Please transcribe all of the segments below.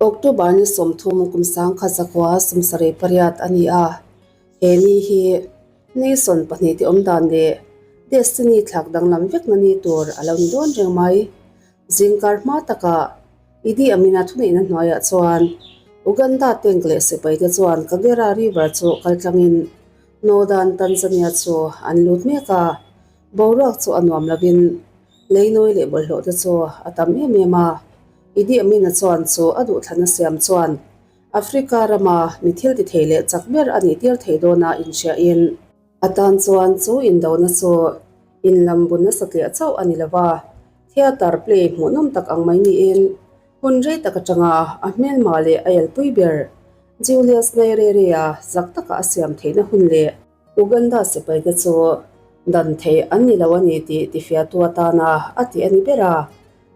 October ni 30 kum 1978 a ni a, he ni hi Nation pahnihte awm dan leh Destiny thlak danglam vekna ni tur a lo ni dawn reng mai. Zingkar hma takah Idi Amina thuneihna hnuaiah chuan Uganda tank leh sipaite chuan Kagera River chu kaltlangin Northern Tanzania chu an lut mek a. Boruak chu a nuam lovin leinawi leh bawlhhlawh te chu a tam em em a. Idi Amina chuan chu a duhthlanna siam chuan Africa rama mi thil ti thei leh chak ber a nih tir thei dawna inhriain a tan chuan chu indona chu inlam bun nasa tliah chauh a ni lo va, theatre play hmuhnawm tak ang mai niin hun rei tak atanga a hmelma leh a elpui ber Julius Nyerere-a zak taka a siam theihna hun leh Uganda sipaite chu dan theih an ni lo a ni tih tifiahtu atana a tih a ni ber a,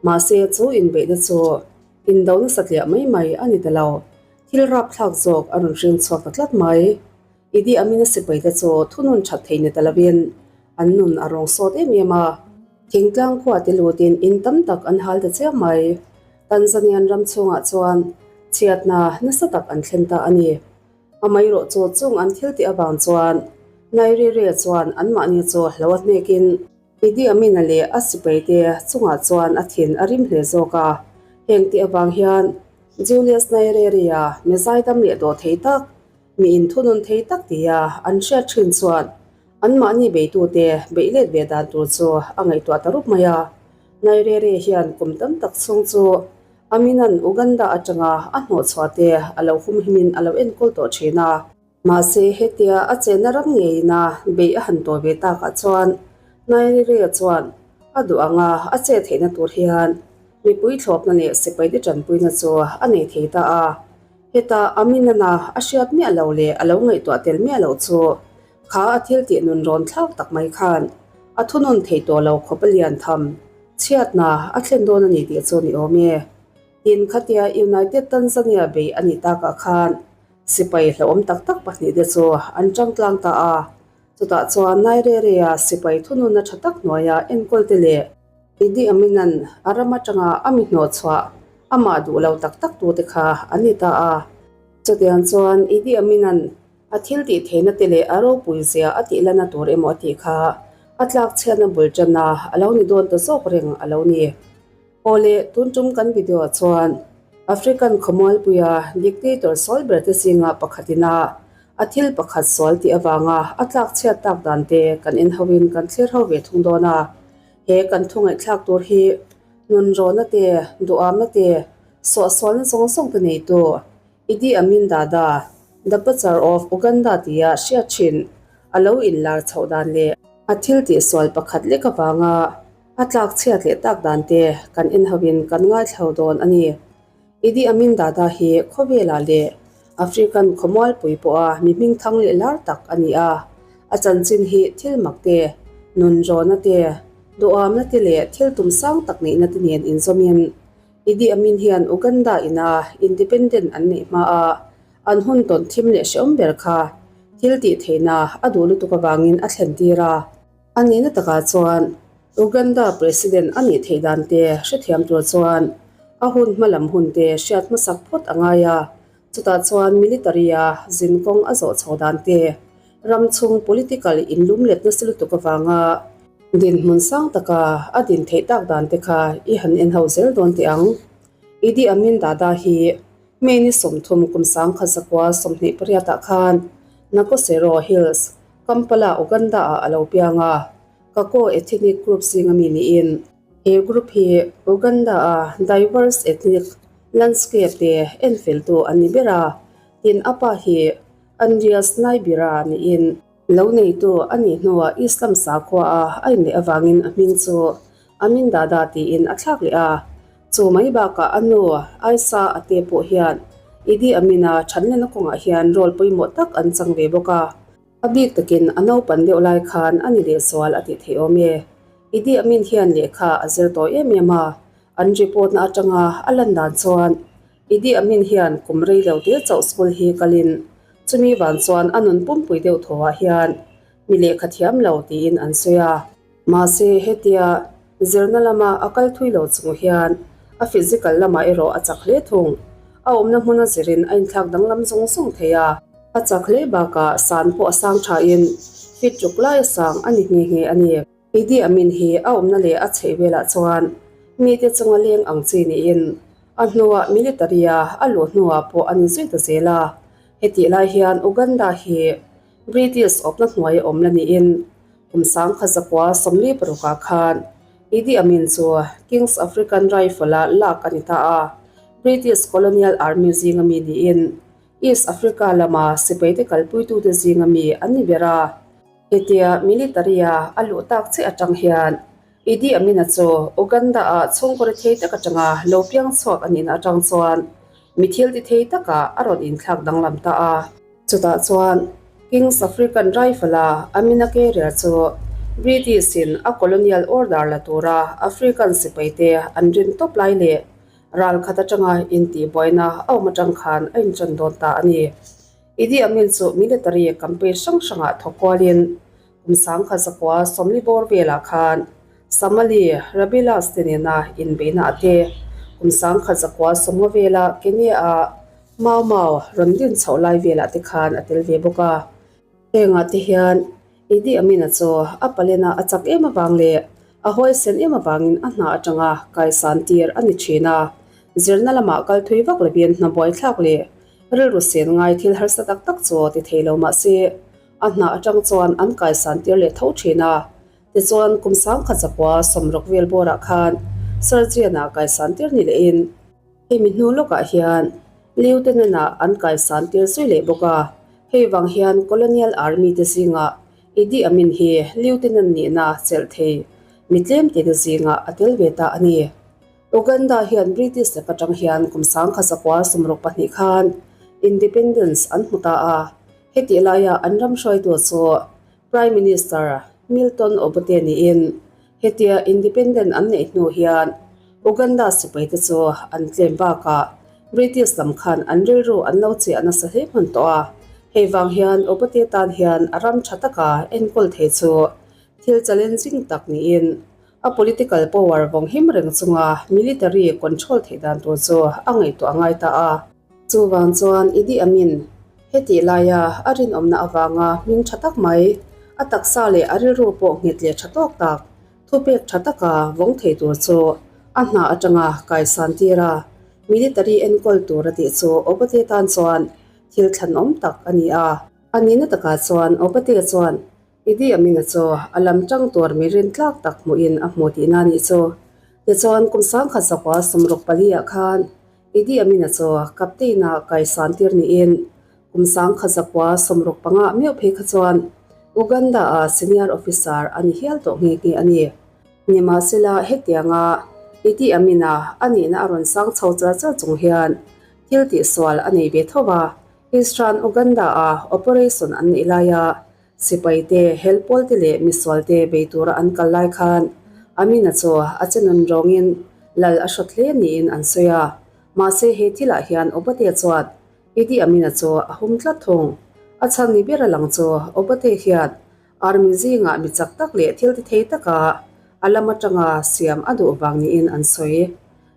mahse chu inbeihna chu indo nasa tliah mai mai a ni ta lo, thil rapthlak zawk a rawn hring chhuak ta tlat mai. Idi Amina sipaite chu thunun that thei ni ta lovin an nun a rawng sawt em em a, thingtlang khua te lutin in tam tak an hal ta chiang mai. Tanzanian ram chhungah chuan chhiatna nasa tak an thlen ta a ni. Amaherawhchu chung an thil tih avang chuan Nyerere chuan anmahni chu hlo a hnekin Idi Amina leh a sipaite chungah chuan a thin a rim hle zawk a. Heng tih avang hian Julius Nyerere-a mi zaidam leh dawh thei tak, mi inthunun thei tak tia an hriat thin chuan anmahni beitute beih let ve dan tur chu a ngaihtuah ta rup mai a. Nyerere hian kum tam tak chhung chu Aminan Uganda atanga a hnawhchhuah te a lo humhimin a lo enkawl tawh thin a. Mahse, hetia a chenna ram ngeina beih a han tawi ve takah chuan Nyerere chuan a duh anga a chet theihna tur hian mipui thlawpna leh sipaite tanpuina chu a nei thei ta a. Heta Aminana a hriat miah lo leh a lo ngaihtuah tel miah loh chu kha a thil tih nun rawn thlak tak mai khan a thunun thei tawh lo khawp a lian tham chhiatna a thlen dawn a ni tih chu ni awm e. Tin, khatia United Tanzania bei a nih takah khan sipai hlauhawm tak tak pahnihte chu an tangtlang ta a, chutah chuan Nyerere-a sipai thununna tha tak hnuaia enkawlte leh Idi Amin-a'n a ram atanga a mi hnawhchhuah amah duh lo tak tak tute kha an ni ta a. Chutiang chuan Idi Amin-a'n a thil tih theihna te leh a ropui zia a tih lana tur emaw a tih kha a tlak chhiatna bul tanna a lo ni dawn ta zawk reng a lo ni. Aw le, tun tum kan video ah chuan African khawmualpuia dictator sawl ber te zinga pakhatin a a thil pakhat sual tih avanga a tlak chhiat tak dan te kan en ho in kan thlir ho ve thung dawn a. He kan thu ngaihthlak tur hi nunrawna te, duhamna te, suahsualna zawng zawng te neitu Idi Amin Dada, The Butcher of Uganda tia hriat thin a lo inlar chhoh dan leh a thil tihsual pakhat lek avanga a tlak chhiat leh tak dan te kan en hoin kan ngaithlo dawn a ni. Idi Amin Dada hi khawvelah leh African khawmualpui pawha mi hmingthang leh lar tak a ni a, a chanchin hi thil mak te, nunrawna te, duhamna te leh thil tum sang tak neihna te nen inzawmin Idi Amin hian Uganda ina independent an neih hma a, an hun tawn thim leh hrehawm ber kha thil tih theihna a duh lutuk avangin a thlen tir a. A nihna takah chuan Uganda President a nih theih dan te hrethiam tur chuan a hun hma lam hun te hriat hmasak phawt a ngai a, chutah chuan military-a zin kawng a zawh chho dan te, ram chhung political inlum let nasa lutuk avanga dinhmun sang taka a din theih tak dan te kha i han en ho zel dawn teh ang. Idi Amin Dada hi May ni 30 kum 1928 ah khan Nakosero Hills, Kampala, Uganda ah a lo piang a, Kako ethnic group zinga mi niin he group hi Uganda a diverse ethnic landscape te enfeltu an ni ber a, tin a pa hi Andreas Naibira niin lo neitu a nih hnuah Islam sakhua a a inneih avangin a hming chu Amin Dada tiin a thlak leh a, chu mai bakah a nu Aisa Ate pawh hian Idi Amin-a thatlena kawngah hian role pawimawh tak an chang ve bawk a. A bik takin a naupan deuh lai khan a ni leh sual a tih theih awm e. Idi Amin hian lehkha a zir tawi em em a, an report na atanga a lan dan chuan Idi Amin hian kum rei lo te chauh school hi kalin chumi van chuan a nun pumpui deuh thaw ah hian mi lehkha thiam lo tiin an sawi a. Mahse hetia zirna lama a kal thui lo chung hian a physical lamah erawh a chak hle thung. A awmna hmuna zirin a inthlak danglam zung zung thei a. A chak hle bakah san pawh a sang thain feet ruk lai a sang a ni nghe nghe a ni. Idi Amin hi a awmna leh a chheih velah chuan mite chunga leng ang chi niin a hnuah military-a a luh hnuah pawh a ni zui ta zel a. Hetih lai hian Uganda hi British awpna hnuai a awm la niin kum 1940 parukah khan Idi Amin chu King's African Rifle-a lak a ni ta a, British Colonial Army zinga mi niin East Africa lama sipaite kalpuitute zinga mi an ni ber a. Hetia military-a a luh tak chiah atang hian Idi Amin-a chu Uganda-ah chhungkaw ri thei tak atanga lo piang chhuak a nihna atang chuan mi thil ti thei takah a rawn inthlak danglam ta a. Chutah chuan King's African Rifle-a Amina Carrier chu British-in a colonial order la tura African sipaite an rin tawp lai leh ral khat atanga intihbuaina a awm atang khan a inṭan dawn ta a ni. Idi Amin chu military campaign hrang hrangah thawk kualin kum 1940 bawr velah khan Samali Rabilas te nena inbeihna a te. Kum 1950 vela Kenya-a Mau Mau rawn din chhoh lai velah te khan a tel ve bawk a. Hengah te hian Idi Amin-a chu a palena a chak em avang leh a huaisen em avangin a hna atanga kaisan tir a ni thin a. Zirna lamah kal thui vak lovin hna buaithlak leh rilru sen ngai thil harsa tak tak chu ti thei lo mah se a hna atang chuan an kaisan tir leh tho thin a. Tichuan kum 1960 vel bawrah khan Surgeon-ah kaisan tir ni lehin, Hemi hnu lawkah hian Lieutenant-ah an kaisan tir zui leh bawk a, hei vang hian Colonial Army te zingah Idi Amin hi Lieutenant nihna chelh thei mi tlem te te zingah a tel ve ta a ni. Uganda hian British lak atang hian kum 1962 khan Independence an hmu ta a, hetih laia an ram hruaitu chu Prime Minister Milton Obote niin hetia independent an neih hnu hian Uganda sipaite chu an tlem bakah British lam khan an rilru an lo chiah nasa hle hman tawh a, hei vang hian Obote tan hian a ram tha taka enkawl thei chu thil challenging tak niin a political power vawng him reng chunga military control theih dan tur chu a ngaihtuah a ngai ta a. Chuvang chuan Idi Amin hetih laia a rinawmna avanga hming tha tak mai, a taksa leh a rilru pawh nghet leh tha tawk tak, thupek tha taka vawng thei tur chu a hna atanga kaisan tir a, military enkawl tur a tih chu Obote tan chuan thil thlanawm tak a ni a. A nihna takah chuan Obote chuan Idi Amin-a chu a lam tang tur mi rintlak tak hmuhin a hmu tihna a nih chu. Tichuan kum 1964 ah khan Idi Amin-a chu captain-a kaisan tir niin kum 1965 ah meuh phei kha chuan Uganda-a senior officer a ni hial tawh nghe nghe a ni. Nimahsela hetianga Idi Amin-a a nihna a rawn sang chho char char chung hian thil tihsual a nei ve tho va, Eastern Uganda-a operation an neih laia Sipai te, hel pawl te leh misual te bei tura an kal lai khan Amina chu a che nun rawngin lal a hrawt hle niin an sawi a. Mahse he thilah hian Obote chuan Idi Amina chu a hum tlat thung. A chhan ni ber a lang chu Obote hian army zingah mi chak tak leh thil ti thei taka a lam atanga siam a duh vang niin an sawi.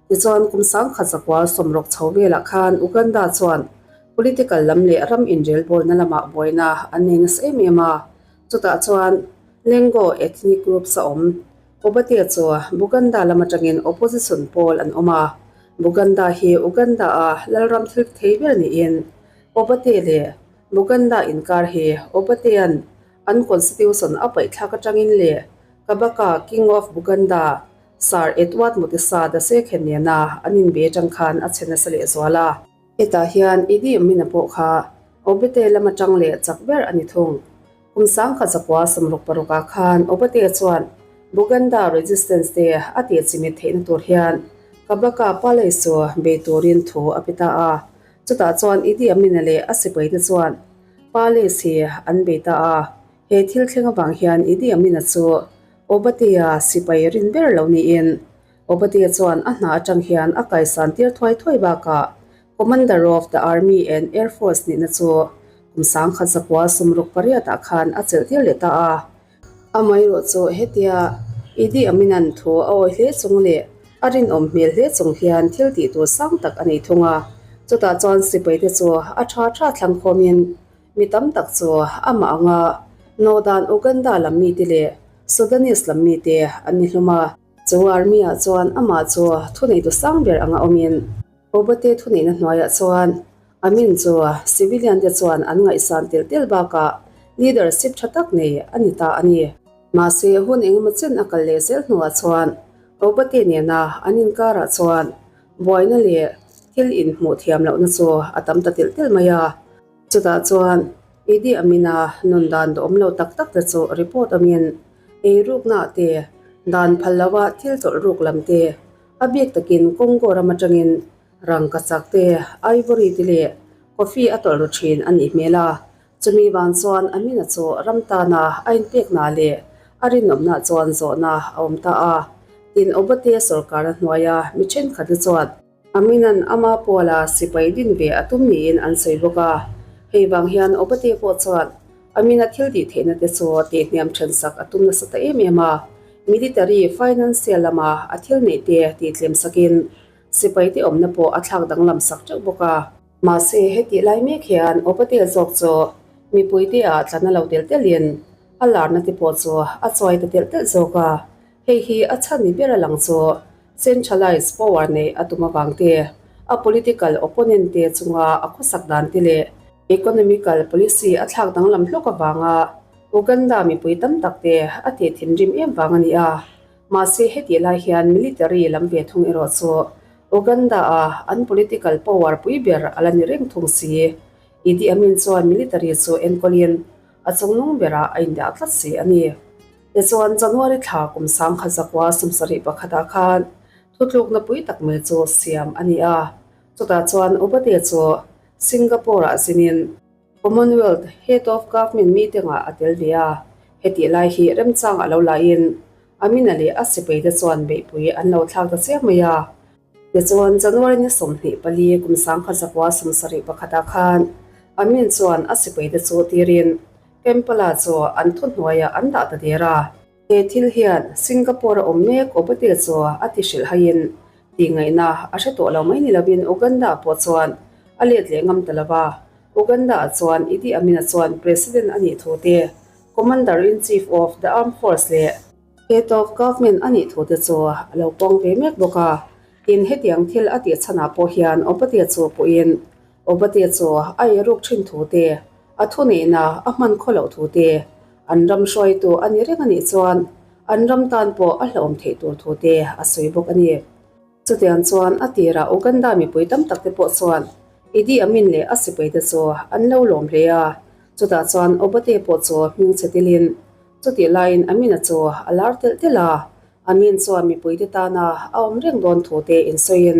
Tichuan kum 1960 chho velah khan Uganda chuan political lam leh ram inrelbawlna lamah buaina an nei nasa em em a, chutah chuan Lengo ethnic groups a awm. Obote chu Buganda lam atangin opposition pawl an awm a, Buganda hi Uganda-a lalram thil thei ber niin Obote leh Buganda inkar hi Obotean an constitution a paihthlak atangin leh Kabaka, King of Buganda, Sir Edward Mutesa the Second nena an inbe atang khan a che nasa lehzual a. Hetah hian Idi Amina pawh kha Obote lam atang leh chak ber a ni thung. Kum 1966 ah khan Obote chuan Buganda resistance te a tih chimit theihna tur hian Kabaka Palace chu bei turin thu a pe ta a. Chutah chuan Idi Amina leh a sipaite chuan Palace hi an bei ta a. He thil thleng avang hian Idi Amina chu Obote-a sipai rin ber lo niin Obote chuan a hna atang hian a kaisan tir thuai thuai bakah Commander of the Army and Air Force nihna chu kum 1968 ah khan a chelh tir leh ta a. Amaherawh chu hetia Idi Amin-a'n thu a awi hle chung leh a rinawm hmel hle chung hian thil tih tur sang tak a nei thung a. Chutah chuan sipaite chu a tha tha thlang khawmin mi tam tak chu amah anga Northern Uganda lam mite leh Sudanese lam mite an ni hlawm a. Chu army-ah chuan amah chu thuneitu sang ber anga awmin Obote thuneihna hnuaiah chuan Amin chu civilian te chuan an ngaihsan telh telh bakah leadership tha tak nei a ni ta a ni. Mahse, hun engemaw chen a kal leh zel hnuah chuan Obote nena an inkarah chuan buaina leh thil inhmuh thiam lohna chu a tam ta telh telh mai a. Chutah chuan Idi Amin-a nun dan duhawm lo tak tak te chu report awmin eiruknaah te, dan phal loha thil tawlh ruk lam te, a bik takin Congo ram atangin Rangkachak te, Ivory te leh Coffee a tawlh ru thin a nih hmel a. Chumi vang chuan Amina chu ram tana a inpekna leh a rinawmna chuan zawhna a awm ta a. Tin, Obote sawrkarna hnuaia mi thenkhat te chuan Amina'n ama pawla sipai din ve a tum niin an sawi bawk a. Hei vang hian Obote pawh chuan Amina thil tih theihna te chu tihhniam thensak a tum nasa ta em em a. Military, financial lama a thil neih te tihtlem sakin Sipai te awmna pawh a thlak danglam sak teuh bawk a. Mahse, hetih lai mek hian Obadia zawk chu mipui te ah tlan a lo tel telin a larna te pawh chu a chuai ta telh telh zawk a. Hei hi a chhan ni ber a lang chu centralised power neih a tum avang te, a political opponent te chunga a khawsak dan te leh economical policy a thlak danglam hlawk avanga Uganda mipui tam tak te a tih thinrim em vang a ni a. Mahse hetih lai hian military lam ve thung erawh chu Uganda-a an political power pui ber a la ni reng thung si. Idi Amin chuan military chu enkawlin a chungnung berah a indah tlat si a ni. Tichuan January thla kum 1971 pakhatah khan thutlukna pui tak mai chu siam a ni a, chutah chuan Obote chu Singapore-ah zinin, Commonwealth Head of Government meeting-ah a tel ve a, hetih lai hi remchang a lo lahin Amina leh a sipaite chuan beihpui an lo thlak ta chiang mai a. Tichuan, January ni 24 kum 1971 khan Amin chuan a sipaite chu tirin Kampala chu an thuhnuaiah an dah ta der a. He thil hian Singapore a awm mek Obote chu a ti hrilh haiin tihngaihna a hre tawh lo mai ni lovin Uganda pawh chuan a let leh ngam ta lo va. Uganda-ah chuan Idi Amin-a chuan President a nih thu te, Commander-in-Chief of the Armed Force leh Head of Government a nih thu te chu a lo pawng ve mek bawk a. Tin, hetiang thil a tih chhanah pawh hian Obote chu puhin Obote chu a eiruk thin thu te, a thuneihna a hman khaw loh thu te, an ram hruaitu a ni reng a nih chuan an ram tan pawh a hlauhawm theih tur thu te a sawi bawk a ni. Chutiang chuan a tirah Uganda mipui tam tak te pawh chuan Idi Amin leh a sipai te chu an lo lawm hle a, chutah chuan Obote pawh chu hming chhe tilin chutih laiin Amina chu a lar telh telh a, Amin chuan mipui te tana a awm reng dawn thu te insawiin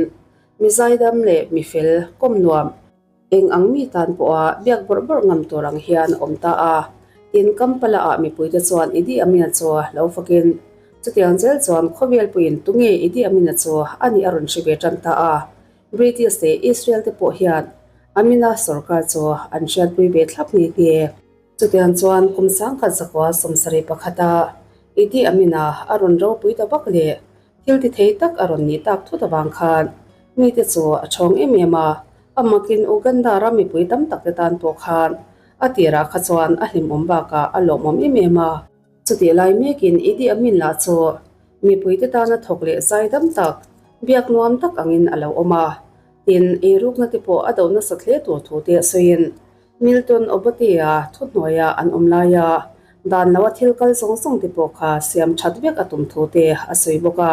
mi zaidam leh mi fel kawm nuam. Eng ang mi tan pawha biak bawrh bawrh ngam tur ang hian a awm ta a, tin Kampala ah mipuite chuan Idi Amina chu lo fakin chutiang zel chuan khawvel puiin tunge Idi Amina chu a nih a rawn hre ve tan ta a, British leh Israel te pawh hian Amina sorkar chu an hriatpui ve thlap nghe nghe. Chutiang chuan kum 1971 a Idi Amina a rawn ropui ta vak leh Thil ti thei tak a rawn nih tak thut avang khan mite chu a chhawng em em a, a makin Uganda ram mipui tam tak te tan pawh khan a tirah kha chuan a hlimawm bakah a lawmawm em em a. Chutih lai mekin Idi Amin lah chu mipui te tana thawk leh zai dam tak, biak nuam tak angin a lo awm a, tin eirukna te pawh a do nasat hle tur thu te sawiin Milton Obote-a thuhnuaia an awm laia dan loa thil kal zawng zawng te pawh kha siam that vek a tum thu te a sawi bawk a.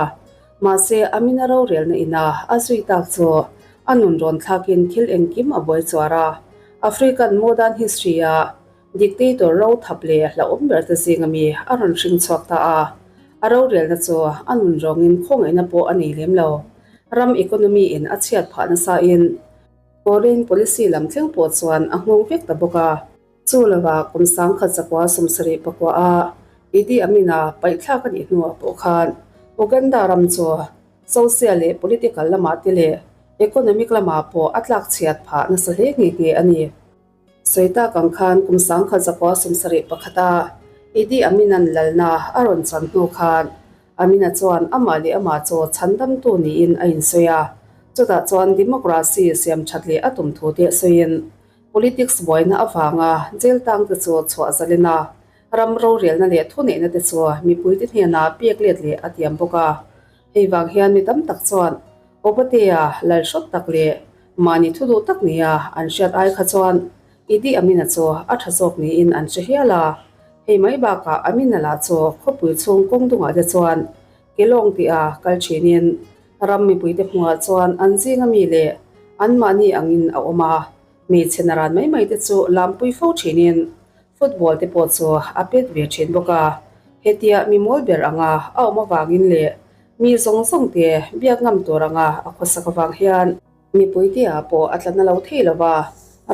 Mahse, Amina rorelna ina a zui tak chu a nun rawn thlakin thil engkim a buai chuar a. African modern history-a dictator ro thap leh hlauhawm ber te zinga mi a rawn hring chhuak ta a. A rorelna chu a nun rawngin khawngaihna pawh a nei lem lo. Ram economy-in a chhiat phah nasain, Foreign policy lam thleng pawh chuan a nghawng vek ta bawk a. Chu lovah kum 1979 a Idi Amin-a paihthlak a nih hnuah pawh khan Uganda ram chu social leh political lamah te leh economic lamah pawh a tlakchhiat phah nasa hle nghe nghe a ni. Sawi tak ang khan kum 1971 a Idi Amin-a'n lalna a rawn chan hnu khan Amina chuan amah leh amah chu chhandamtu niin a insawi a. Chutah chuan democracy siam that leh a tum thu te sawiin politics buaina avanga jail tang te chu chhuah zalin a, ram rorelna leh thuneihna te chu mipuite hnenah pek let leh a tiam bawk a. Hei vang hian mi tam tak chuan Obatea lal hrawt tak leh mahni thu duh tak nia an hriat ai kha chuan Idi Amina chu a tha zawk niin an hre hial a. Hei mai bakah Amina lah chu khawpui chhung kawng dungah te chuan kelawng tia kal thinin ram mipuite hmuhah chuan an zinga mi leh anmahni angin a awm a, hmeichhe naran mai mai te chu lampui fo thinin football te pawh chu a pet ve thin bawk a. Hetia mi mawl ber anga a awm avangin leh mi zawng zawng te biak ngam tur anga a khawsak avang hian mipui te ah pawh a tla na lo thei lo va,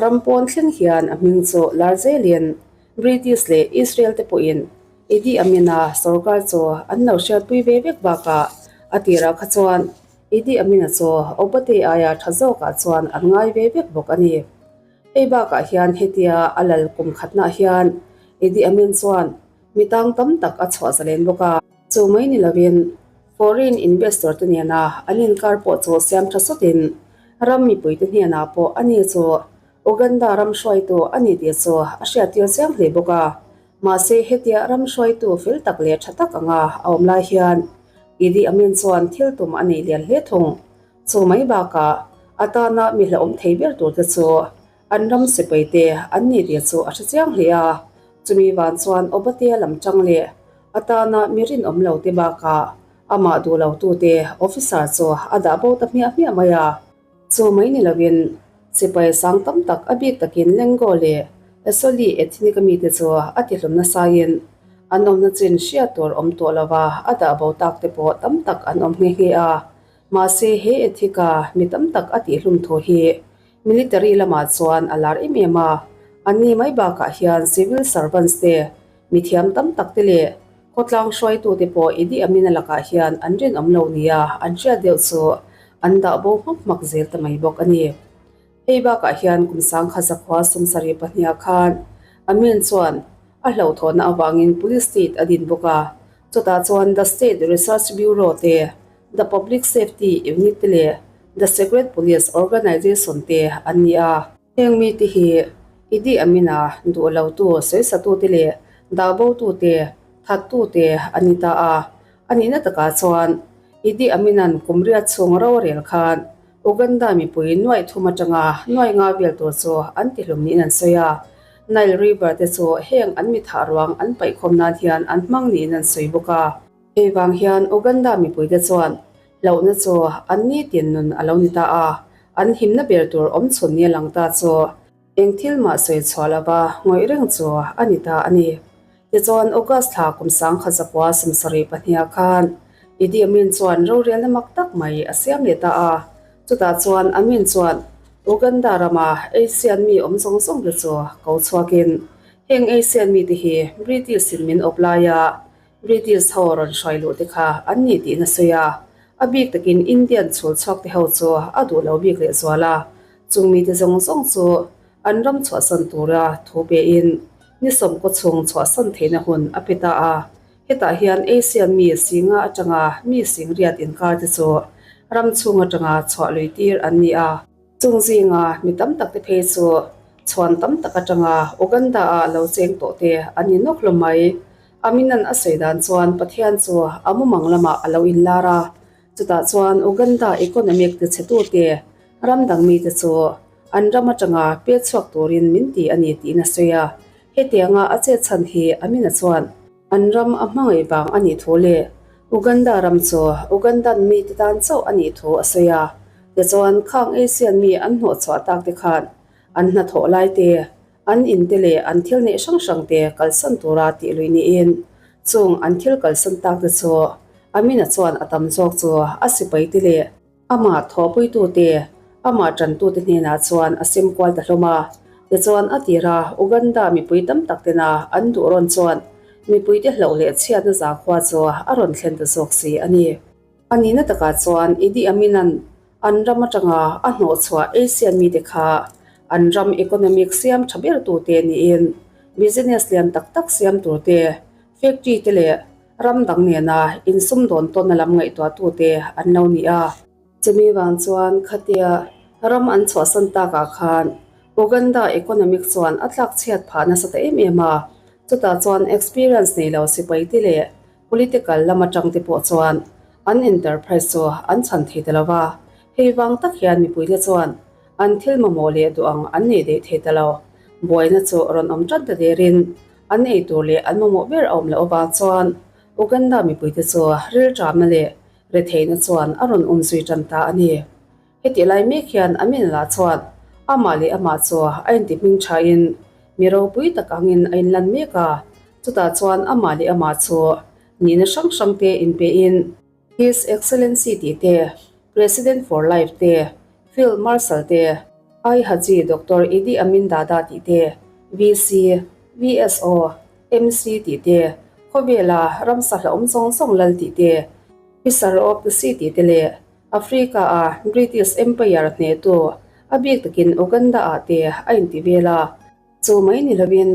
ram pawn thleng hian a hming chu lar zelin British leh Israel te pawhin Idi Amin-a sorkar chu an lo hriatpui ve vek bakah a tirah kha chuan Idi Amin-a chu Obote aia tha zawkah chuan an ngai ve vek bawk a ni. Hei bakah hian hetia a lal kum khatnaah hian Idi Amin chuan mi tang tam tak a chhuah zalen bawk a. Chu mai ni lovin foreign investor te nena an inkar pawh chu siam tha sawtin ram mipuite hnenah pawh ani chu Uganda ram hruaitu a ni tih chu a hriattir chiang hle bawk a. Mahse hetia ram hruaitu fel tak leh tha tak anga a awm lai hian Idi Amin chuan thil tum a nei lian hle thung. Chu mai bakah a tana mi hlauhawm thei ber tur te chu an ram sipai te an ni tih chu a hre chiang hle a. Chumi van chuan Obatea lam tang leh a tana mi rinawm lo te bakah amah duh lo tute officer chu a dah bo ta hmiah hmiah mai a. Chu mai ni lovin sipai sang tam tak a bik takin Lengo leh Esoli ethnic a mite chu a tihlum nasaiin an awmna chin hriat tur awm tawh lova a dah bo tak te pawh tam tak an awm nghe nghe a. Mahse he ethnic-a mi tam tak a tihlum thu hi military lamah chuan a lar em em a, anni mai bakah hian civil servants te, mithiam tam tak te leh Khawtlang hruaitute pawh Idi Amin-a lakah hian an rinawm lo nia an hriat deuh chu an dah bo hmak hmak zel ta mai bawk a ni. Hei bakah hian kum sangkhat zakhua sumsarih pahniha khan Amin chuan a hlauhthawhna avangin Police State a din bawk a, chutah chuan The State Research Bureau te, The Public Safety Unit te leh The Secret Police Organization te an ni a. Heng mite hi Idi Amin-a duh lotu, sawisatute leh dahbotute, thattute an ni ta a. A nihna takah chuan Idi Amin-a'n kum riat chhung ro a rel khan Uganda mipui nuaih thum atanga nuaih nga vel tur chu an tihlum niin an sawi a. Nile River te chu heng an mithah ruang an paihkhawm nan hian an hmang niin an sawi bawk a. Hei vang hian Uganda mipuite chuan Hlauhna chu an nitin nun a lo ni ta a, an himna ber tur awm chhun nia lang ta chu eng thil mah sawi chhuah lova ngawih reng chu a ni ta a ni. Tichuan August thla kum sangkhat zakua sawmsarih pahniha khan Idi Amin chuan rorelna mak tak mai a siam leh ta a, chutah chuan Amin chuan Uganda rama Asian mi awm zawng zawng te chu ko chhuakin heng Asian mite hi British in min awp laia British ho rawn hruai luh te kha an ni tihna sawi a, a bik takin Indian chhul chhuak te ho chu a duh lo bik leh zual a, chung mite zawng zawng chu an ram chhuahsan tura thu pein ni sawmkaw chhung chhuahsan theihna hun a pe ta a. Hetah hian Asian mi singa atanga mi singriat inkar te chu ram chhung atanga chhuah lui tir an ni a. Chung zinga mi tam tak te phei chu chhuan tam tak atanga Uganda-ah lo cheng tawh te an ni nawk hlawm mai. Aminan a sawi dan chuan Pathian chu a mumang lamah a lo inlar a, chutah chuan Uganda economic tichhetute ram dang mite chu an ram atanga pek chhuak turin min ti a ni tiin a sawi a. Hetianga a chet chhan hi Amina chuan an ram a hmangaih vang a nih thu leh Uganda ram chu Ugandan mite tan chauh a nih thu a sawi a. Tichuan khang Asian mi an hnawhchhuah tak te khan an hnathawh lai te An inte leh an thil neih hrang hrang te kalsan tura tih lui niin chung an thil kalsan tak te chu Amina chuan a tam zawk chu a sipai te leh amah thawhpuitu te, amah tantu te hnenah chuan a sem kual ta hlawm a. Tichuan a tira Uganda mipui tam tak tena an duh rawn chuan mipuite hlauh leh chhiatna zakhua chu a rawn thlen ta zawk si a ni. A nihna takah chuan Idi Amin-a'n an ram atanga a hnawhchhuah Asian mite kha an ram economic siam tha ber tute niin business lian tak tak siam tur te, factory te leh ram dang nena insumdawn tawnna lam ngaihtuah tute an lo ni a. Chumi vang chuan khatia ram an chhuahsan takah khan Uganda economic chuan a tlak chhiat phah nasa ta em em a, chutah chuan experience nei lo sipai te leh political lam atang te pawh chuan an enterprise chu an chhan thei ta lo va, hei vang tak hian mipuite chuan an thil mamawh leh duh ang an nei daih thei ta lo. Buaina chu rawn awm tan ta derin an ei tur leh an mamawh ber a awm loh avang chuan Uganda mipuite chu rilṭamna leh retheihna chuan a rawn um zui tan ta a ni. Hetih lai mek hian Amin lah chuan amah leh amah chu a inti hming thain mi ropui tak angin a inlan mek a, chutah chuan amah leh amah chu nihna hrang hrang te inpein His Excellency tih te, President for Life te, Field Marshal te, I Haji Doctor Idi Amin Dada tih te, VC, VSO, MC tih te, khawvela ramsa hlauhawm zawng zawng lal tih te, Officer of the Sea tih te leh Africa-a British Empire hnehtu, a bik takin Uganda-ah te a inti vel a. Chu mai ni lovin,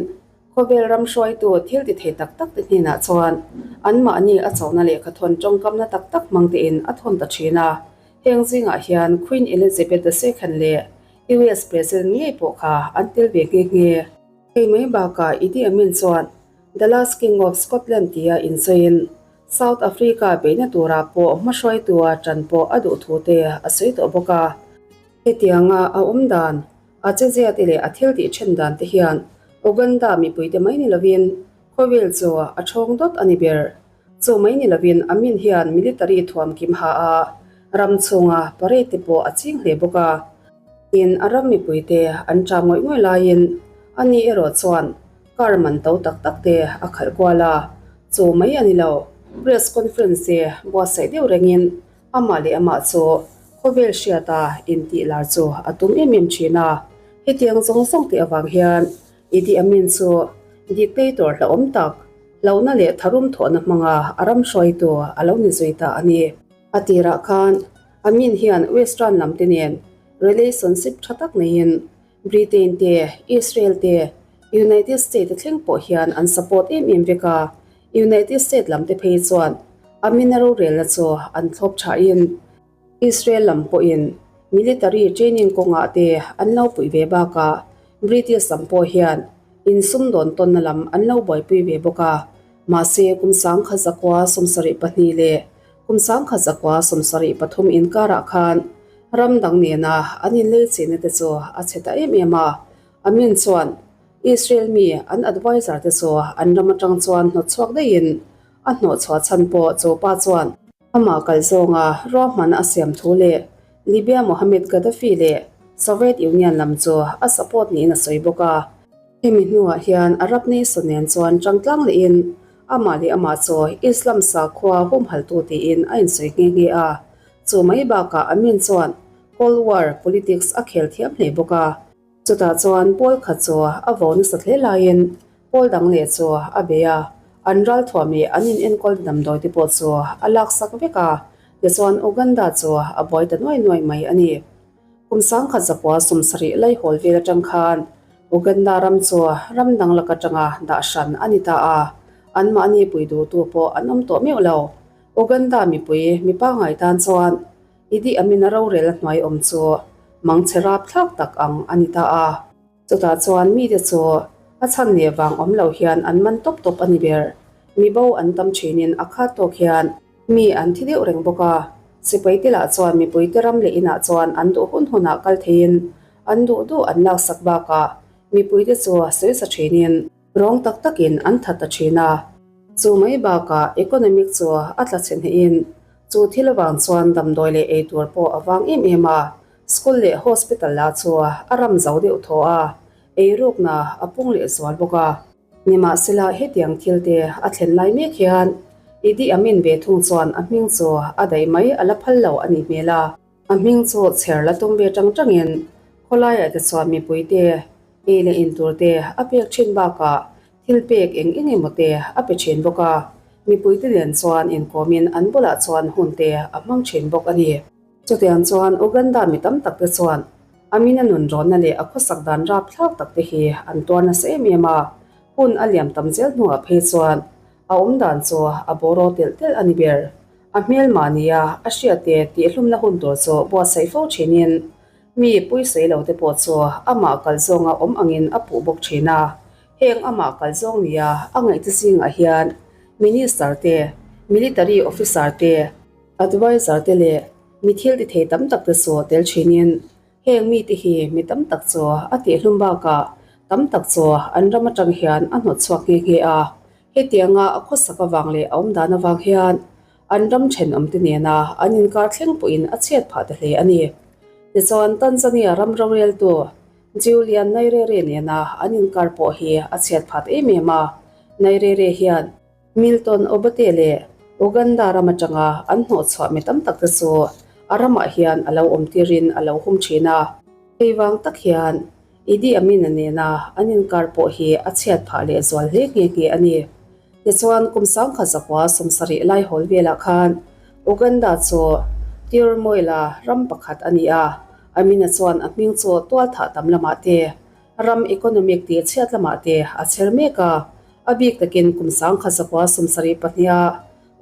khawvel ram hruaitu thil ti thei tak tak te hnenah chuan anmahni a chona lehkha thawn tawngkamna tak tak hmang tein a thawn ta thin a. Heng zingah hian Queen Elizabeth the Second leh US President ngei pawh kha an tel ve nghe nghe. Hei mai bakah Idi Amin chuan The Last King of Scotland tia insawiin South Africa beihna turah pawh hmahruaitua ṭan pawh a duh thu te a sawi tawh bawk a. Hetianga a awm dan, a chezia te leh a thil tih ṭhen dan te hian Uganda mipuite mai ni lovin khawvel chu a ṭhawng dawt a ni ber. Chu mai ni lovin Amin hian military thuam kim ha a, ram chhunga parade te pawh a ching hle bawk a. Tin, a ram mipuite an ṭah ngawih ngawih laiin ani erawh chuan Car man to tak tak te a khalh kual a, chu mai a ni lo. Press conference te buatsaih deuh rengin amah leh amah chu khawvel hriata intih lar chu a tum em em thin a. Hetiang zawng zawng te avang hian Idi Amin chu dictator hlauhawm tak, hlauhna leh tharum thawhna hmanga a ram hruaitu a lo ni zui ta a ni. A tirah khan Amin hian Western lam te nen relationship tha tak neiin Britain te, Israel te, United State te thleng pawh hian an support em em vek a, United State lam te phei chuan Amina rorelna chu an thlawp thain Israel lam pawhin military training kawngah te an lo puih ve bakah British lam pawh hian insumdawn tawnna lam an lo buaipui ve bawk a, mahse kum 1972 leh Kum 1973 inkarah khan ram dang nena an inlei chihna te chu a chhe ta em em a. Amin chuan Israel mi an adviser te chu an ram atang chuan hnawtchhuak daihin a hnawhchhuah chhan pawh chu pa chuan amah kal zawnga ruahman a siam thu leh Libya Mohammed Gaddafi leh Soviet Union lam chu a support niin a sawi bawk a. Hemi hnuah hian Arab nation nen chuan tangtlang lehin Amah leh amah chu Islam sakhua humhaltu tiin a insawi nghe nghe a. Chu mai bakah Amin chuan Cold War politics a khel thiam hle bawk a. Chutah chuan pawl khat chu a vo nasa hle laiin pawl dang leh chu a bei a, an ralthuam leh an inenkawl damdawi te pawh chu a laksak vek a, tichuan Uganda chu a buai ta nuai nuai mai a ni. Kum 1970 laihawl vel atang khan Uganda ram chu ram dang lak atanga dah hran a ni ta a, anmahni pui duhtu pawh an awm tawh meuh lo. Uganda mipui mi pangngai tan chuan Idi Amin-a rorel a hnuai awm chu mangchhe rapthlak tak ang a ni ta a. Chutah chuan mite chu a chhan leh vang awm lo hian an man tawp tawp a ni ber. Mi bo an tam thinin a khat tawk hian mi an thi deuh reng bawk a. Sipai te lah chuan mipuite ram leh inah chuan an duh hun hunah kal theiin an duh duh an laksak bakah mipuite chu sawisa thinin rawng tak takin an that ta thin a. Chu mai bakah economic chu a tla chhe hnehin chu thil avang chuan damdawi leh eitur pawh a vang em em a. School leh hospital lah chu a ram zo deuh thaw a, eirukna a pung leh zual bawk a. Nimahsela hetiang thil te a thlen lai mek hian Idi Amin ve thung chuan a hming chu a daih mai a la phal lo a nih hmel a. A hming chu chher la tum ve tang tangin khawlaiah te chuan mipui te, ei leh in tur te a pek thin bakah thil pek eng eng emaw te a pe thin bawk a. Mipui te nen chuan inkawmin an bulah chuan hun te a hmang thin bawk a ni. Chutiang chuan Uganda mi tam tak te chuan Amina nun rawnna leh a khawsak dan rapthlak tak te hi an tuar nasa em em a, hun a liam tam zel hnuah phei chuan a awm dan chu a bawraw telh telh a ni ber. A hmelmah nia a hriate tihhlumna hun tur chu buatsaih fo thinin mi puisawi lo te pawh chu amah kal zawnga awm angin a puh bawk thin a. Heng amah kal zawng nia a ngaihte zingah hian Minister te, Military Officer te, Adviser te leh mi thil ti thei tam tak te chu tel thinin Heng mite hi mi tam tak chu a tihhlum bakah tam tak chu an ram atang hian a hnawt chhuak nghe nghe a. Hetianga a khawsak avang leh a awmdan avang hian an ram thenawmte nena an inkar thleng pawhin a chhiat phah ta hle a ni. Tichuan Tanzania ram roreltu Julian Nyerere nena an inkar pawh hi a chhiat phah ta em em a. Nyerere hian. Milton Obote leh Uganda ram atanga an hnawhchhuah mi tam tak te chu a ramah hian a lo awm tirin a lo hum thin a. Hei vang tak hian Idi Amin-a nena an inkar pawh hi a chhiat phah leh zual hle nghe nghe a ni. Tichuan kum sangkhat zakua sawmsarih laihawl velah khan Uganda chu Turmoil-a ram pakhat a ni a, Amin-a chuan a hming chu tualthah tam lamah te Ram economic tih chhiat lamah te a chher mek a, a bik takin kum sangkhat zakua 72 a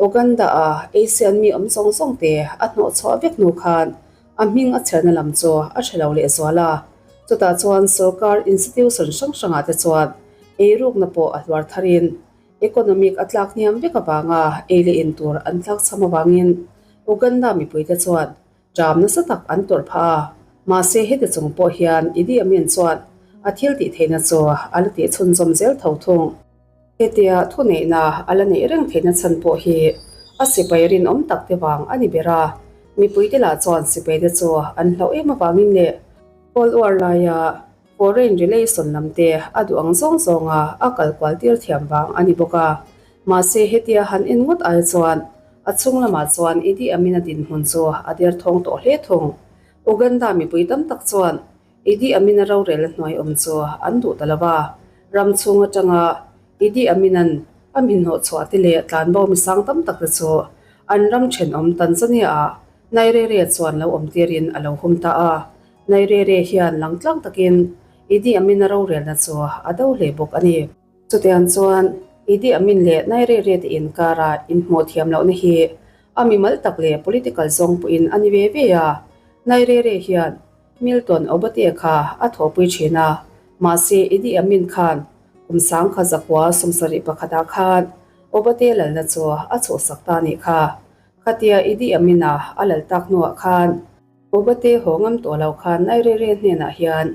Uganda-a Asian mi awm zawng zawng te a hnawh chhuah vek hnu khan a hming a chherna lam chu a hre lo lehzual a. Chutah chuan sorkar institution hrang hrangah te chuan eirukna pawh a hluar tharin economic a tlak hniam vek avanga ei leh in tur an tlak chham avangin Uganda mipuite chuan Ṭam nasa tak an tawrh phah a, mahse heti chung pawh hian Idi Amin chuan a thil tih theihna chu a la tih chhunzawm zel tho thung. Hetia thuneihna a la neih reng theihna chhan pawh hi a sipai rinawm tak te vang a ni ber a, mipuite lah chuan sipaite chu an hlauh em avangin leh Cold War laia Foreign relation lam te a duh ang zawng zawnga a kal kual tir thiam vang a ni bawk a. Mahse hetia han en ngawt ai chuan a chhung lamah chuan Idi Amin-a dinhmun chu a der thawng tawh hle thung. Uganda mipui tam tak chuan Idi Amin-a rorel hnuai awm chu an duh ta lo va. Ram chhung atanga Idi Amin-a'n a hminhnawh chhuah te leh tlanbo mi sang tam tak te chu an ram thenawm Tanzania-ah Nyerere chuan lo awm tirin a lo hum ta a. Nyerere hian langtlang takin Idi Amin-a rorelna chu a do hle bawk a ni. Chutiang chuan Idi Amin leh Nyerere te inkara inhmuh thiam lohna hi a mimal tak leh political zawng pawhin a ni ve ve a. Nyerere hian Milton Obote kha a thawhpui thin a, mahse Idi Amin khan kum sangkhat zakua 71ah khan Obote lalna chu a chhuhsak ta nih kha. Khatia Idi Amin-a a lal tak hnuah khan Obote haw ngam tawh lo khan Nyerere hnenah hian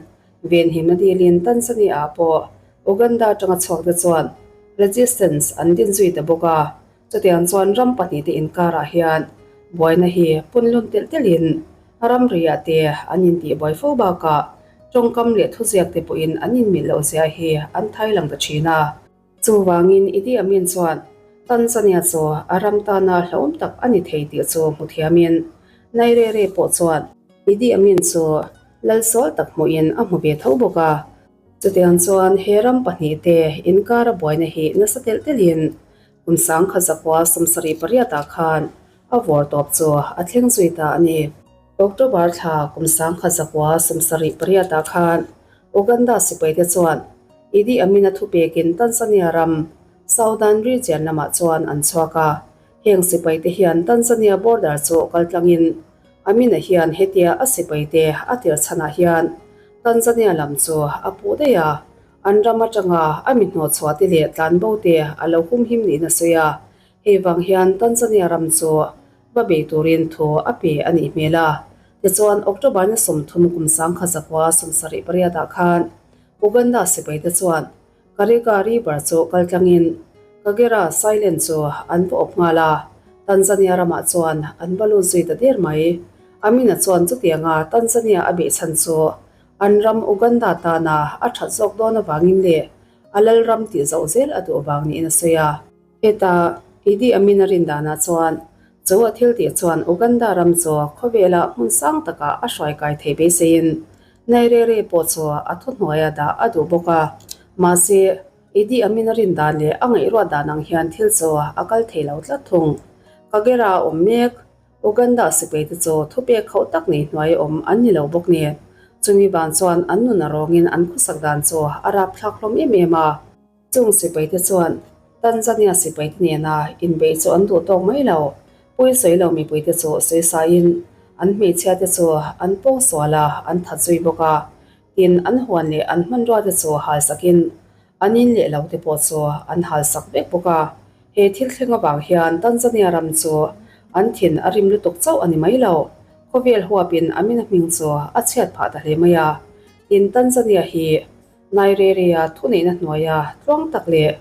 Venhimna dilin Tanzania-ah pawh Uganda atanga chhuak te chuan resistance an din zui ta bawk a, chutiang chuan ram pahnihte inkarah hian buaina hi punlun telh telhin ramriah te an intihbuai fo bakah tawngkam leh thuziak te pawhin an inmilh loh zia hi an thai lang ta thin a. Chuvangin Idi Amin chuan Tanzania chu a ram tana hlauhawm tak a ni thei tih chu hmu thiamin Nyerere pawh chuan Idi Amin chu lalsawl tak hmuhin a hmu ve tho bawk a. Chutiang chuan he ram pahnihte inkara buaina hi nasa telh telhin kum 1978 ah khan a vawr tawp chu a thleng zui ta a ni. October thla kum 1978 ah khan Uganda sipaite chuan Idi Amin-a thupekin Tanzania ram Southern Region lamah chuan an chhuak a. Heng sipaite hian Tanzania border chu kaltlangin Amin-a hian hetia a sipaite a tir chhanah hian Tanzania lam chu a puh daih a, an ram atanga a mi hnawhchhuah te leh tlanbo te a lo humhim niin a sawi a. Hei vang hian Tanzania ram chu va bei turin thu a pe a nih hmel a. Tichuan October ni 30 kum 1978 ah khan Uganda sipaite chuan Karega River chu kaltlangin Kagera Silent chu an va awp nghal a, Tanzania ramah chuan an va lut zui ta der mai. Amina chuan chutianga Tanzania a beih chhan chu an ram Uganda tana a that zawk dawn avangin leh a lal ram tih zoh zel a duh vang niin a sawi a. Heta Idi Amin-a rin danah chuan chu a thil tih chuan Uganda ram chu khawvela hmun sang takah a hruai kai thei beiseiin Nyerere pawh chu a thuhnuaia dah a duh bawk a. Mahse, Idi Amin-a rin dan leh a ngaihruat dan ang hian thil chu a kal thei lo tlat thung. Kagera a awm mek. Uganda sipaite chu thupek khauh tak nei hnuai awm an ni lo bawk nen, chumi van chuan an nun a rawngin an khawsak dan chu a rapthlak hlawm em em a. Chung sipaite chuan Tanzania sipaite nena inbeih chu an duh tawk mai lo. Pawisawi lo mipuite chu sawisaiin an hmeichhiate chu an pawngsual a, an that zui bawk a. Tin, an huan leh an hmanruate chu halsakin an in leh lo te pawh chu an halsak vek bawk a. He thil thleng avang hian Tanzania ram chu an thin a rim lutuk chauh a ni mai lo. Khawvel huapin Amina hming chu a chhiat phah ta hle mai a. Tin, Tanzania hi Nairerea thuneihna hnuaia tluang tak leh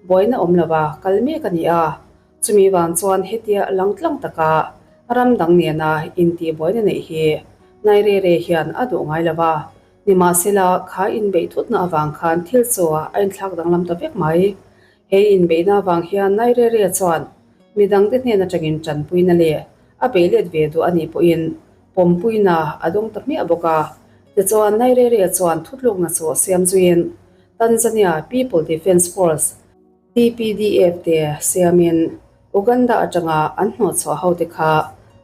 buaina awm lova kal mek a ni a. Chumi vang chuan hetia langtlang taka ram dang nena intihbuaina neih hi Nairere hian a duh ngai lo va, nimahsela kha inbeih thutna avang khan thil chu a inthlak danglam ta vek mai. He inbeihna avang hian Nairere chuan midangte hnen atangin tanpuina leh a beih let ve duh a nih pawhin pawmpuina a dawng ta hmiah bawk a. Tichuan Nairere chuan thutlukna chu siam zuiin Tanzania People Defence Force, TPDF te siamin Uganda atanga an hnawhchhuah ho te kha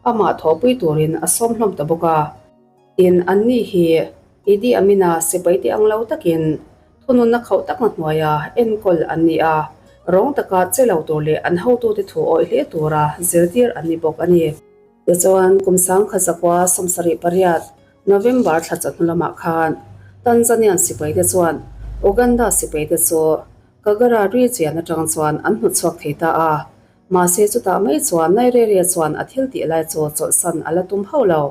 amah thawhpui turin a sawm hlawm ta bawk a. Tin, anni hi Idi Amin-a sipai te ang lo takin thununna khauh takna hnuaia enkawl an ni a, rawng taka che lo tur leh an hotute thu awih hle tura zirtir an ni bawk a ni. Tichuan, kum sangkhat zakua 78 November thla chawhnu lamah khan Tanzanian sipaite chuan Uganda sipaite chu Kagera region atang chuan an hnawtchhuak thei ta a, mahse chutah mai chuan Nyerere chuan a thil tih lai chu chawlhsan a la tum hauh lo.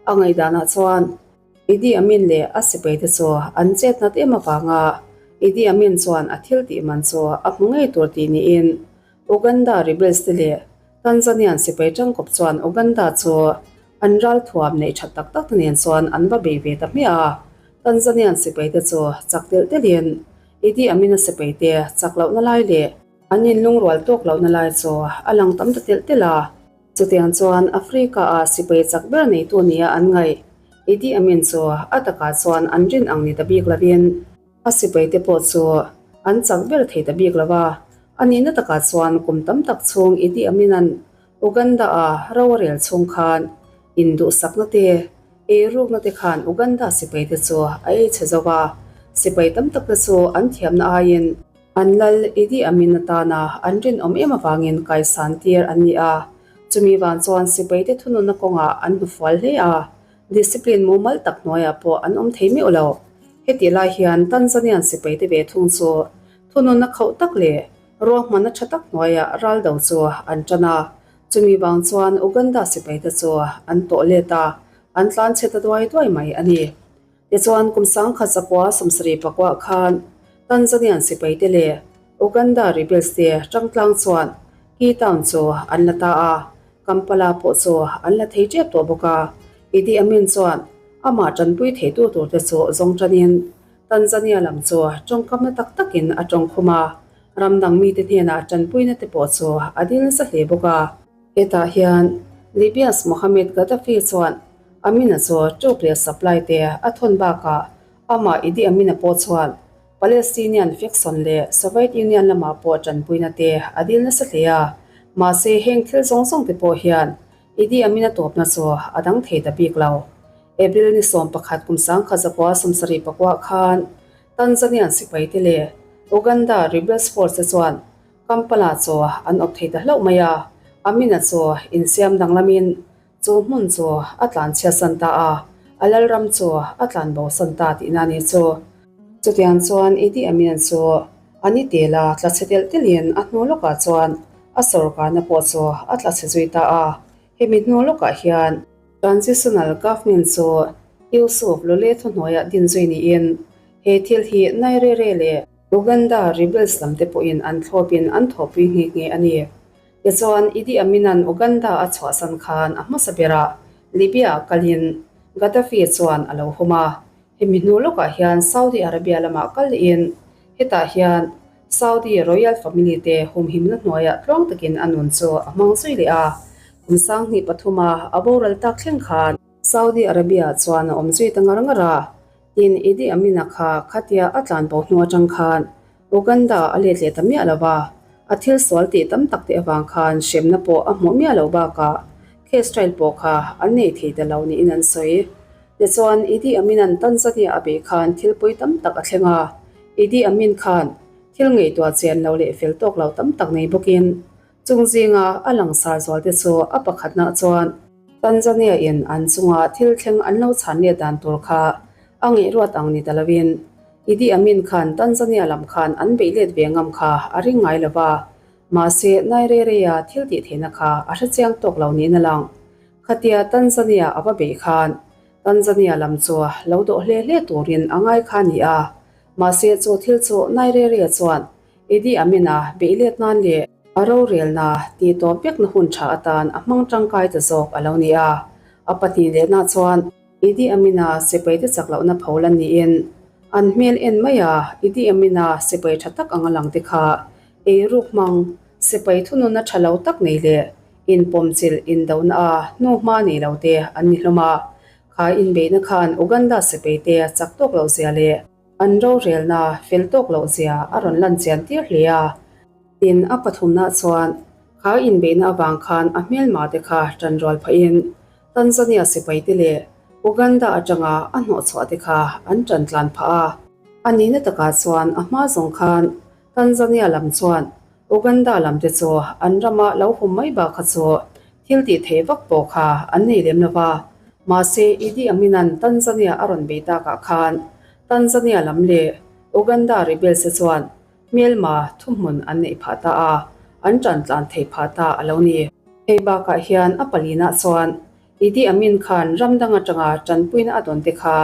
A ngaihdanah chuan Idi Amin leh a sipaite chu an chet nat em avanga Idi Amin chuan a thil tih man chu a hmu ngei tur tih niin Uganda rebels te leh Tanzanian sipai tangkawp chuan Uganda chu an ralthuam neih that tak tak te nen chuan an va bei ve ta hmiah a, Tanzanian sipaite chu chak telh telhin Idi Amin-a sipaite chak lohna lai leh an inlungrual tawk lohna lai chu a lang tam ta telh telh a. Chutiang chuan Africa-a sipai chak ber neitu nia an ngaih Idi Amin chu a takah chuan an rin ang ni ta bik lovin a sipaite pawh chu an chak ber thei ta bik lo va. A nihna takah chuan kum tam tak chhung Idi Amin-a'n Uganda-a ro a rel chhung khan induhsakna te, Eirukna te khan Uganda sipaite chu a ei chhe zo va, sipai tam tak te chu an thiamna aiin an lal Idi Amin atana an rinawm em avangin kaisan tir an ni a. Chumi van chuan sipaite thununna kawngah an hnufual hle a, discipline mumal tak hnuaiah pawh an awm thei meuh lo. Hetih lai hian Tanzanian sipaite ve thung chu thununna khauh tak leh ruahmanna tha tak hnuaiah raldo chu an tan a. Chumi vang chuan Uganda sipaite chu an tawh let a, an tlan chhe ta duai duai mai a ni. Tichuan kum 1979 khan Tanzanian sipaite leh Uganda rebels te tangtlang chuan Key Town chu an la ta a, Kampala pawh chu an la thei tep tawh bawk a. Idi Amin chuan amah tanpui theitu turte chu zawng tanin Tanzania lam chu tawngkamna tak takin a tawngkhum a. Ram dang mite hnenah tanpuina te pawh chu a dil nasa hle bawk a. Hetah hian Libya's Mohammed Gaddafi chuan Amina chu troop leh supply te a thawn bakah amah Idi Amina pawh chuan Palestinian faction leh Soviet Union lamah pawh tanpuina te a dil nasa hle a. Mahse heng thil zawng zawng te pawh hian Idi Amina tawpna chu a dang thei ta bik lo. April ni 11 kum 1979 khan Tanzanian sipaite leh Uganda Rebels Force te chuan Kampala chu an awp thei ta hlauh mai a, Amina chu insiam danglamin chu hmun chu a tlanchhiatsan ta a, a lalram chu a tlanbosan ta tihna a ni chu. Chutiang chuan Idi Amin chu a ni tel a tla chhe telh telhin a hnu lawkah chuan a sawrkarna pawh chu a tla chhe zui ta a, hemi hnu lawkah hian Transitional Government chu Yusuf Lule thuhnuaiah din zui niin he thil hi Nyerere leh Uganda rebels lam te pawhin an thlawpin an thawhpui nghe nghe a ni. Tichuan Idi Amin-a'n Uganda a chhuahsan khan a hmasa berah Libya-ah kalin Gaddafi chuan a lo hum a. Hemi hnu lawkah hian Saudi Arabia lamah kal lehin hetah hian Saudi Royal Family te humhimna hnuaiah tluang takin a nun chu a hmang zui leh a. Kum 2003-a a boral tak thleng khan Saudi Arabia chuan a awm zui ta ngar ngar a, tin Idi Amin-a kha khatia a tlan bo hnu atang khan Uganda a let leh ta miah lo va, a thil sual tih tam tak te avang khan hremna pawh a hmuh miah loh bakah case trial pawh kha an nei thei ta lo niin an sawi. Tichuan Idi Amin-a'n Tanzania a beih khan thil pawi tam tak a thleng a, Idi Amin khan thil ngaihtuah chian lo leh fel tawk lo tam tak nei bawkin. Chung zinga a langsar zualte chu a pakhatna chuan Tanzania in an chunga thil thleng an lo chhan let dan tur kha a ngaihruat ang ni ta lovin Idi Amin khan Tanzania lam khan an beih let ve ngam kha a ring ngai lo va, mahse Nyerere-a thil tih theihna kha a hrechiang tawk lo niin a lang. Khatia Tanzania a va beih khan Tanzania lam chu lo dawh hle hle turin a ngai kha a ni a, mahse chu thil chu Nyerere chuan Idi Amin-a beih let nan leh a rorelna tih tawp vekna hun tha atan a hmang tangkai ta zawk a lo ni a. A pahnih lehna chuan Idi Amin-a sipai te chak lohna pho la niin an hmel en mai a, Idi Amin-a sipai tha tak anga lang te kha eiruk hmang sipai thununna tha lo tak nei leh inpawmchilh indona a hnuhma nei lo te an ni hlawm a. Kha inbeihna khan Uganda sipai te chak tawk loh zia leh An rorelna fel tawk loh zia a rawn lan chian tir hle a. Tin, a pathumna chuan kha inbeihna avang khan a hmelma te kha tan rual phahin Tanzania sipai te leh Uganda atanga a hnawhchhuah te kha an tan tlan phah a. A nihna takah chuan a hma zawng khan Tanzania lam chuan Uganda lam te chu an rama lo hum mai bak kha chu thil tih theih vak pawh kha an nei lem lo va. Mahse, Idi Amin-a'n Tanzania a rawn bei takah khan Tanzania lam leh Uganda rebels te chuan hmelma thuhmun an neih phah ta a, an ṭan tlan theih phah ta a lo ni. Hei bakah hian a palinah chuan Idi Amin khan ram dang aṭanga ṭanpuina a dawn te kha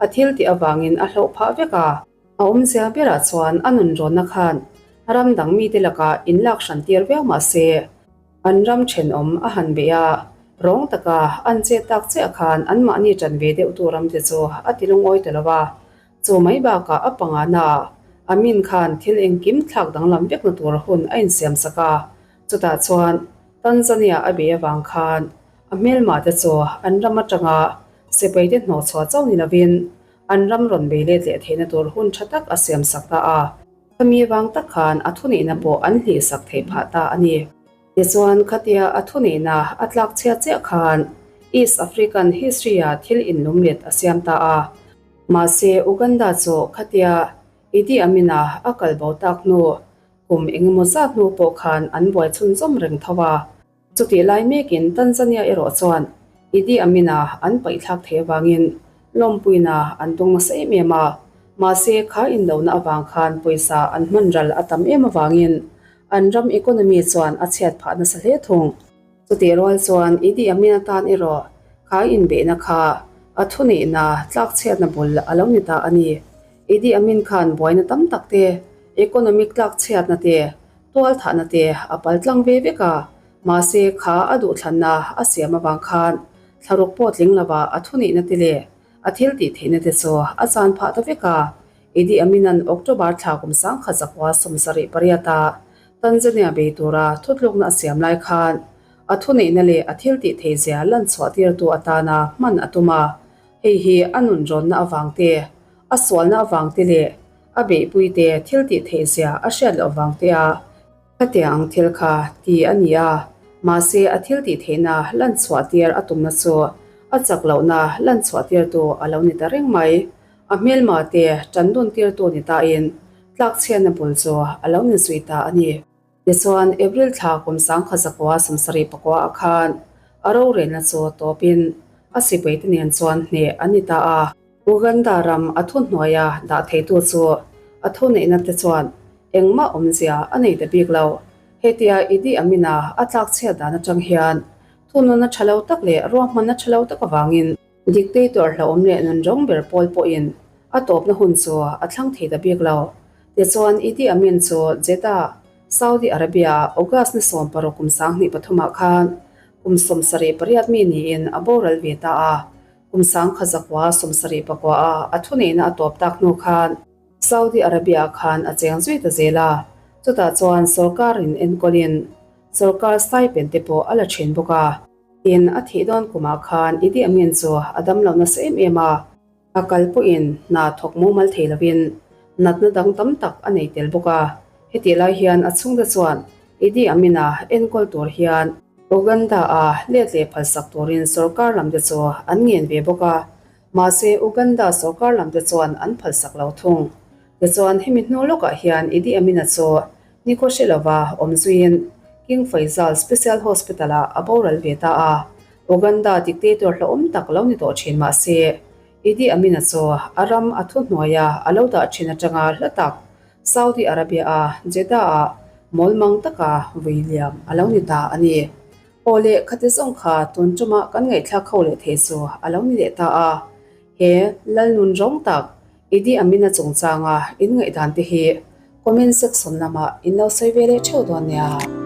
a thil tih avangin a hloh phah vek a. A awmzia berah chuan a nunrawnna khan ram dang mite lakah inlak hran tir viau mah se, an ram thenawm a han beih a, rawng taka an chet tak chiah khan anmahni ṭan ve deuhtu ramte chu a ti lungawi ta lo a. Chu mai bakah a panganaah Amin khan thil engkim thlak danglam vekna tur hun a insiamsak a, chutah chuan Tanzania a beih avang khan a hmelmahte chu an ram atanga sipaite hnawhchhuah chauh ni lovin an ram rawn bei let leh theihna tur hun tha tak a siam sak ta a, khami vang tak khan a thuneihna pawh an hlih sak theih phah ta a ni. Tichuan, khatia a thuneihna a tlak chhiat chiah khan East African history-a thil inlumlet a siam ta a. Mahse, Uganda chu khatia Idi Amin-a a kal bo tak hnu kum engemaw zat hnu pawh khan an buai chhunzawm reng tho a. Chutih lai mekin Tanzania erawh chuan Idi Amin-a an paihthlak theih avangin lawmpuina an dawng nasa em em a, mahse kha inlohna avang khan pawisa an hman ral a tam em avangin an ram economy chuan a chhiat phah nasa hle thung. Chutih rual chuan Idi Amin atan erawh kha inbeihna kha a thuneihna tlakchhiatna bul a lo ni ta a ni. Idi Amin khan buaina tam tak te, economic tlakchhiatna te, Tualthahna te a pal tlang ve vek a, mahse kha a duhthlanna a siam avang khan thlaruk pawh tling lova a thuneihna te leh a thil tih theihna te chu a chan phah ta vek a. Idi Amin-a'n October thla kum 1978 a Tanzania bei tura thutlukna a siam lai khan a thuneihna leh a thil tih theihzia lan chhuah tirtu atana hman a tum a, hei hi a nunrawnna avang te, a sualna avang te leh A beihpuite thil tih theih zia a hriat loh vang te a, khatiang ang thil kha ti a ni a, mahse a thil tih theihna lan chhuah tir a tumna chu a chak lohna lan chhuah tirtu a lo ni ta reng mai. A hmelma te tan dun tirtu ni tain tlakchhiatna bul chu a lo ni zui ta a ni. Tichuan, April thla kum 1974 ah khan a rorelna chu tawpin a sipaite nen chuan hneh an ni ta a. Uganda ram a thuhnuaia dah theitu chu a thuneihna te chuan engmah awmzia a nei ta bik lo. Hetia Idi Amin-a a tlakchhiat dan atang hian thununa tha lo tak leh ruahmanna tha lo tak avangin dictator hlauhawm leh nunrawng ber pawl pawhin a tawpna hun chu a thlang thei ta bik lo. Tichuan Idi Amin chu Jeddah, Saudi Arabia-ah August ni 16 kum 2003 ah khan kum 78 mi niin a boral ve ta a. Kum 1974 a a thuneihna a tawp tak hnu khan Saudi Arabia khan a cheng zui ta zel a, chutah chuan sorkarin enkawlin sorkar stipend te pawh a la thin bawk a. Tin, a thih dawn kumah khan Idi Amin chu a dam lo nasa em em a, a kal pawhin hna thawk mumal thei lovin natna dang tam tak a nei tel bawk a. Hetih lai hian a chhungte chuan Idi Amin-a enkawl tur hian Uganda-a let leh phalsak turin sorkar lamte chu an ngen ve bawk a, mahse Uganda sorkar lamte chuan an phalsak lo thung. Tichuan hemi hnu lawkah hian Idi Amin-a chu nikhaw hre lova awm zuiin King Faisal Special Hospital-ah a boral ve ta a. Uganda dictator hlauhawm tak lo ni tawh thin mah se, Idi Amin-a chu a ram a thuhnuaia a lo dah thin atanga hla tak Saudi Arabia-a Jeddah-ah mawlmang taka vui liam a lo ni ta a ni. Aw leh khati zawng kha tun ṭuma kan ngaihthlak ho leh thei chu a lo ni leh ta a. He Lalnun rawng tak Idi Amin-a chungchanga in ngaihdan te hi comment section lamah in lo sawi ve leh theuh dawn nia.